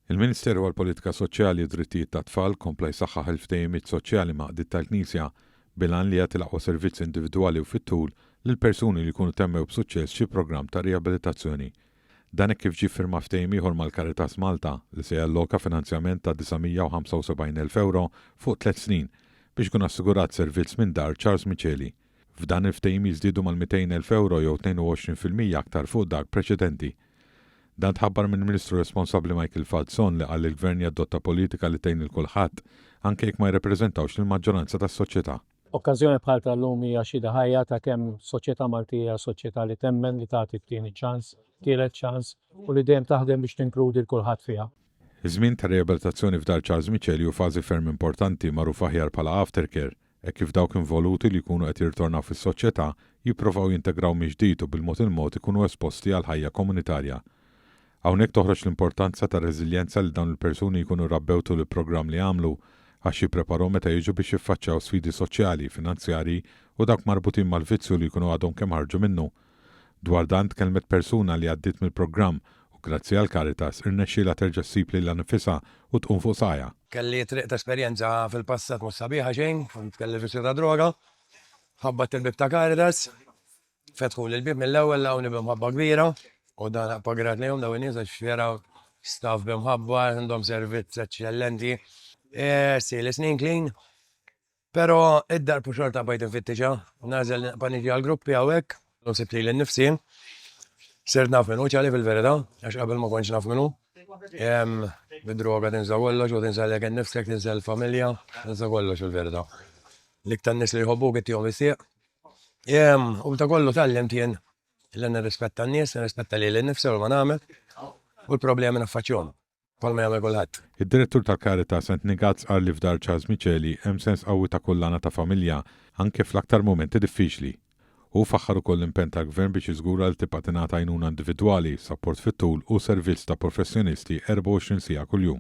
Il-Ministeru għall-Politika Soċjali u Drittijiet tat-Tfal kompla jsaħħaħ il-ftehimiet soċjali ma' għaqdiet tal-Knisja bil-għan li jagħti l-aqwa servizz individwali u fit-tul lil persuni li jkunu temmew b'suċċess xi programm ta' riabilitazzjoni. Dan hekk kif ġie ffirmat ftehim ieħor mal-Caritas Malta li se jalloka finanzjament ta' 975,000 ewro fuq tlett snin biex ikun assigurat servizz minn Dar Charles Miceli. F'dan il-ftehim jiżdiedu mal-200,000 ewro jew 22% aktar fuq dak preċedenti. Dan tħabbar mill-Ministru responsabbli Michael Falzon li qal li l-Gvern jaddotta politika li tgħin lil kulħadd, anke jekk ma jirrepreżentawx lill-maġġoranza tas-soċjetà. Okkażjoni bħal tal-lum hija xhieda ħajja ta' kemm soċjetà Maltija hija soċjetà li temmen li tagħti t-tieni ċans, tielet ċans u li dejjem taħdem biex tinkludi 'l kulħadd fiha. Iż-żmien ta' riabilitazzjoni f'Dar Charles Miceli hu fażi ferm importanti magħruf aħjar bħala aftercare, hekk kif dawk involuti li jkunu qed jirritornaw fis-soċjetà jipprovaw jintegraw mill-ġdid u bil-mod il-mod ikunu esposti għall-ħajja komunitarja. Hawnhekk toħroġ l-importanza tar-reżiljenza li dawn il-persuni jkunu rabbew tul il-programm li għamlu għax jippreparhom meta jiġu biex jiffaċċjaw sfidi soċjali, finanzjarji u dawk marbutin mal-vizzju li jkunu għadhom kemm ħarġu minnu. Dwar dan tkellmet persuna li għaddiet mill-programm u grazzi għall-Caritas irnexxielha terġa' ssib lilha nfisha u tqum fuq saqajha. Kelli triq ta' esperjenza fil-passat mhux sabiħa xejn, kont kelli vizzju ta' droga. Ħabbatt il-bieb ta' Caritas, Fetħuli l-bieb mill-ewwel laqgħuni bi mħabba kbira u dan nibqa' grat lejhom dawn in-nies għax vera staff bi mħabba, għandhom servizz eċċellenti. Sili snin clean, però id-darb u xorta bqajt infittixha, nagħżel li nibqa' niġi għall-gruppi hawnhekk. Illum sibt lili nnifsi, sirt naf min hu Charlie fil-verità, għax qabel ma kontx naf min hu. Bid-droga tinsa kollox u tinsa lilek innifsek, tinsa l-familja, tinsa kollox fil-verità. L-iktar nies li jħobbuk ittihom is-sieq. U ta' kollu tgħallimt jien li nirrispetta n-nies, nirrispetta lili nnifsi u ma nagħmel u l-problemi naffaċċjhom bħalma jagħmel kulħadd. Id-Direttur tal-Caritas, Anthony Gatt qal li f'Dar Charles Miceli hemm sens qawwi ta' kullana ta' familja anke fl-aktar mumenti diffiċli. Hu faħħar ukoll l-impenn tal-Gvern biex jiżgura li tibqa' tingħata għajnuna individwali, sapport fit-tul u servizz ta' professjonisti 24 siegħa kuljum.